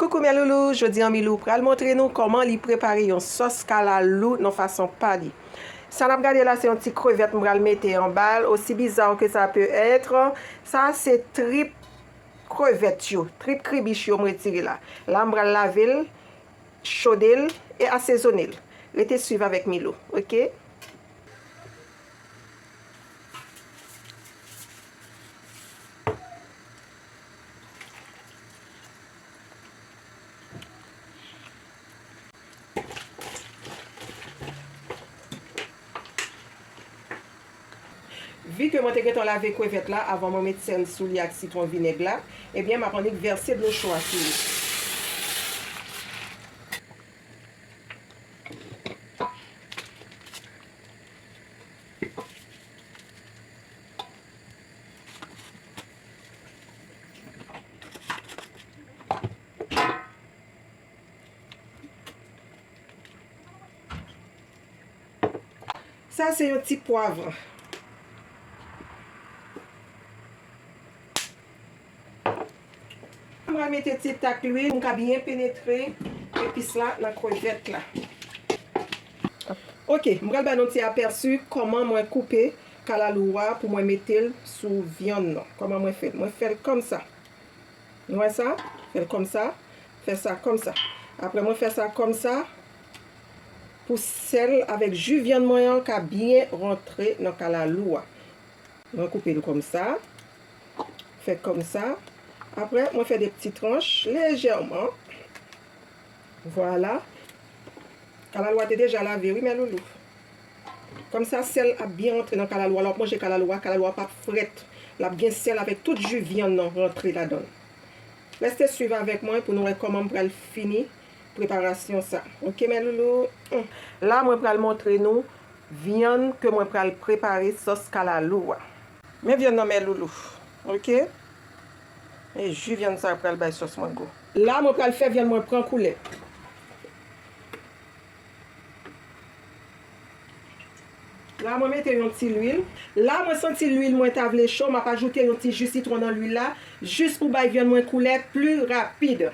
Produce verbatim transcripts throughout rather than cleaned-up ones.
Coucou mes loulous, jodi a Milou pral montre nou kòman li prepare yon sòs kalalou nan fason pa li. Sa n ap gade la se yon ti krevèt m pral mete anba l, osi bizarre que ça peut être. Sa se trip krevèt yo, trip kribich yo m retire la. La m pral lave l, chode l e asezone l. Rete swiv avèk Milou, oke? Vi ke mwen te gentan lave krevèt la avan mwen met sèl sou li ak sitwon vinèg la, ebyen, m ap annik vèse dlo cho a sou li. Sa se yon ti pwav. Mwen mete ti tak lwil pou m ka byen penetre epis la nan krevèt la. Oke, m pral ba nou ti apèsi kòman mwen koupe kalalou a pou mwen mete l sou vyann nan. Kòman mwen fè l? Mwen fè l kòmsa. Nou wè sa? Fè l kòmsa. Fè sa kòmsa. Apre mwen fè sa kòmsa pou sèl avèk ji vyann mwen an ka byen rantre nan kalalou a. Mwen koupe l kòmsa. Fè kòmsa. Apre mwen fè de ti tranch lejèman. Vwala. Kalalou a te deja lave wi, men loulou. Kòmsa sèl ap byen rantre nan kalalou a. Lè w ap manje kalalou a, kalalou a p ap frèt. L ap gen sèl avèk tout ji vyann nan rantre ladan l. Rete swiv avèk mwen pou nou wè kòman m pral fini preparasyon sa. Oke, men loulou. Hmm. La, mwen pral montre nou vyann ke mwen pral prepare sòs kalalou a. Men vyann nan, men loulou. Oke? E ji vyann sa pral bay sòs mwen gou. La, mwen pral fè vyann mwen pran koulè. La, mwen mete yon ti lwil. La, mwen santi lwil mwen ta vle cho, m ap ajoute yon ti ji sitwon nan lwil la, jis pou bay vyann mwen koulè pli rapid.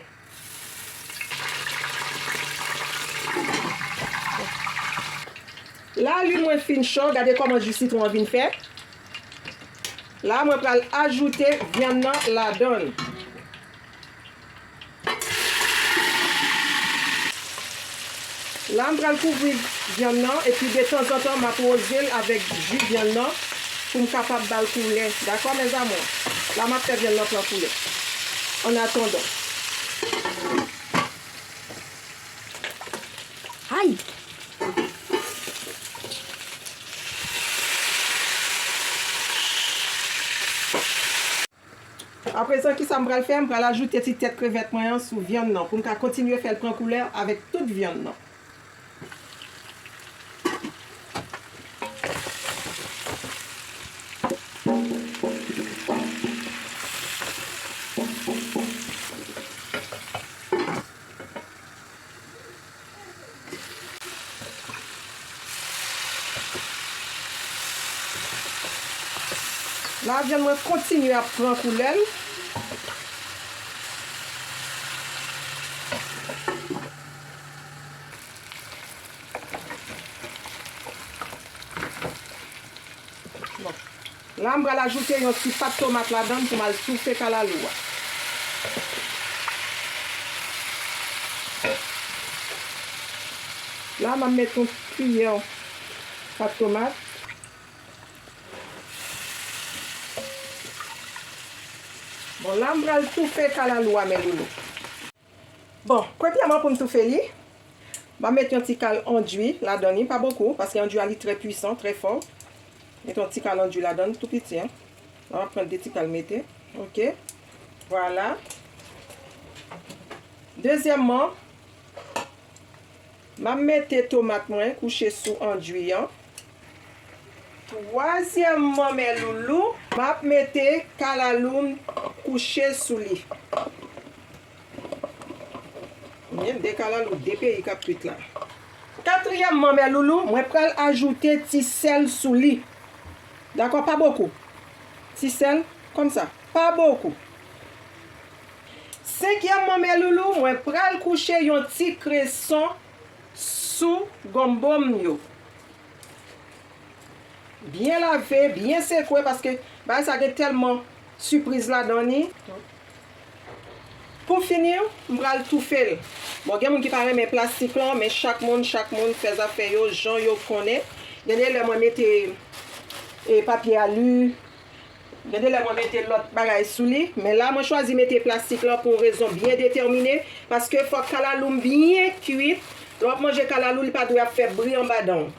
La, lwil mwen fin cho, gade kòman ji sitwon an vin fè. La, mwen pral ajoute vyann nan ladan l. La, m pral kouvri vyann nan, epi detanzantan, m ap woze l avèk ji vyann nan pou m kapab ba l koulè. Dakò, mes amours? La, m ap fè vyann nan pran koulè. An atandan. Ay! Aprezan, kisa m pral fè? M pral ajoute ti tèt krevèt mwen an sou vyann nan pou m ka kontinye fè l pran koulè avèk tout vyann nan. La, vyann mwen kontinye ap pran koulè l. Bon. La, m pral ajoute yon ti pat tomat ladan l pou m al toufe kalalou a. La, m ap met yon kiyè pat tomat. Bon, la, m pral toufe kalalou a, mes loulous. Bon, premyèman pou m toufe li, m a met yon ti kal andui ladan li, pa bokou, paske andui a li trè pwisan, trè fò. Met yon ti kal andui ladan, tou piti, en. M a pran de ti kal mete. Oke. Vwala. Dezyèmman, m a mete tomat mwen kouche sou andui an. Twazyèmman, mes loulous, m ap mete kalalou m kouche sou li. Men de kalalou, de peyi k ap kwit la. Katriyèmman, mes loulous, mwen pral ajoute ti sèl sou li. Dakò, pa bokou. Ti sèl, kòmsa, pa bokou. Senkyèmman, mè loulou, mwen pral kouche yon ti kreson sou gonbo m yo. Byen lave, byen sekwe, paske bagay sa gen tèlman sipriz ladan li. Pou fini, m pral toufe l. Bon, gen moun ki pa renmen plastik lan, men chak moun, chak moun fè zafè yo jan yo konnen. Gen de lè mwen mete, e, papye ali, gen de lè mwen mete lòt bagay sou li, men la mwen chwazi mete plastik lan pou yon rezon byen detèmine, paske fòk kalalou m byen kwit. Lè w ap manje kalalou, li pa dwe ap fè bri anba dan w.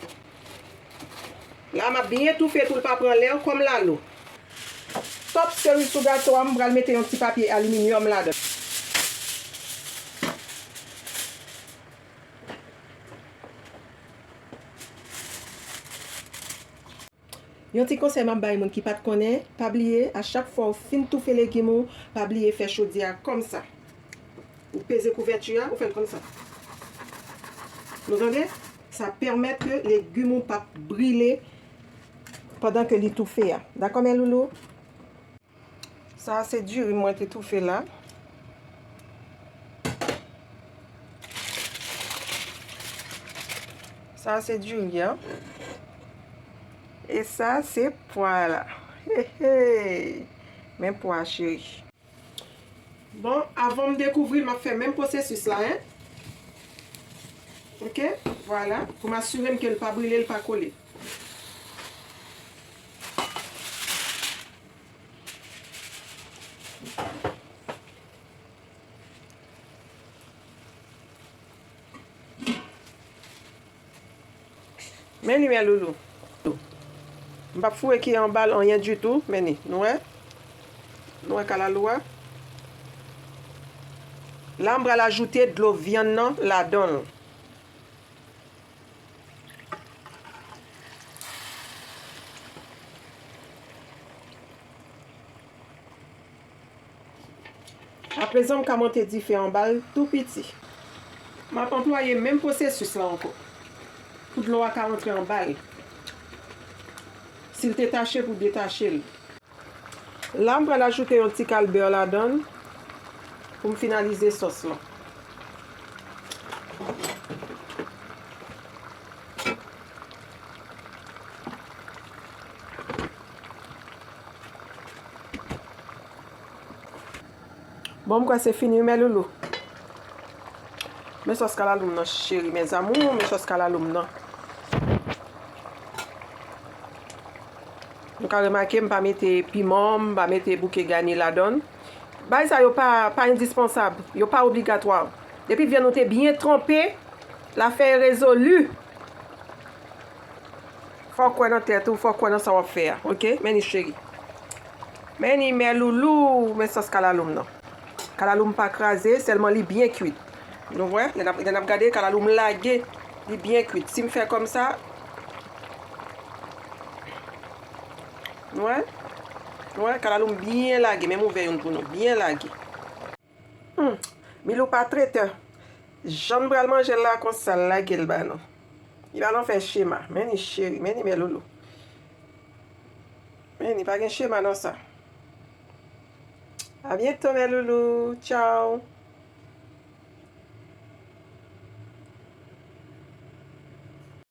La m ap byen toufe pou l pa pran lè kòm lalo. Top seri sou gato a, m pral mete yon ti papye aliminyòm ladan. Yon ti konsèy m ap bay moun ki pa t konnen, pa bliye, a chak fwa w fin toufe legim ou, pa bliye fè chodyè a kòmsa. Ou peze kouvèti a, ou fè l kòmsa. Nou tande? Sa pèmèt ke legim ou p ap brile pandan ke li toufe a. Dakò, mè loulou? Sa a se diri mwen te toufe la. Sa a se diri a. E sa a se pwa la. He, he. Men pwa, cheri. Bon, avan m dekouvri l, m ap fè menm pwosesis la, en. Ok, vwala. Pou m asire m ke l pa brile, l pa kole. Men li, mè loulou. M p ap foure kiyè anba l, anyen ditou. Men li, nou wè? Nou wè kalalou a? La, m pral ajoute dlo vyann nan ladan l. Aprezan, m ka monte dife anba l tou piti. M ap anplwaye menm pwosesis la ankò pou dlo a ka rantre anba l. Si l te tache, pou detache l. La, m pral ajoute yon ti kal bè ladan l pou m finalize sòs lan. Bon, m kwè se fini, wi, mè loulou. Men sòs kalalou m nan, cheri, mes amours, men sòs kalalou m nan. Nou ka remake, m pa mete piman, m pa mete bouke gani ladan l. Bagay sa yo pa, pa endispansab, yo pa obligatwa. Depi vyann ou te byen tranpe, lafè e rezoli. Fò w kwè nan tèt ou, fò w kwè nan sa w ap fè a, oke? Men ni cheri. Men ni mè loulou, men sòs kalalou m nan. Kalalou m pa kraze, sèlman li byen kwit. Nou wè, lè n ap, lè n ap gade, kalalou m lage, li byen kwit. Si m fè kòmsa, nou wè? Nou wè, kalalou m byen lage, men m ouvè youn pou nou, byen lage. Hmm, Milou pa trete. Jan n pral manje l la, konsa l lage l ba nou. Li pa nan fè chema. Men ni cheri, men ni mè loulou. Men ni pa gen chema nan sa. A byento, mè loulou. Tchaw.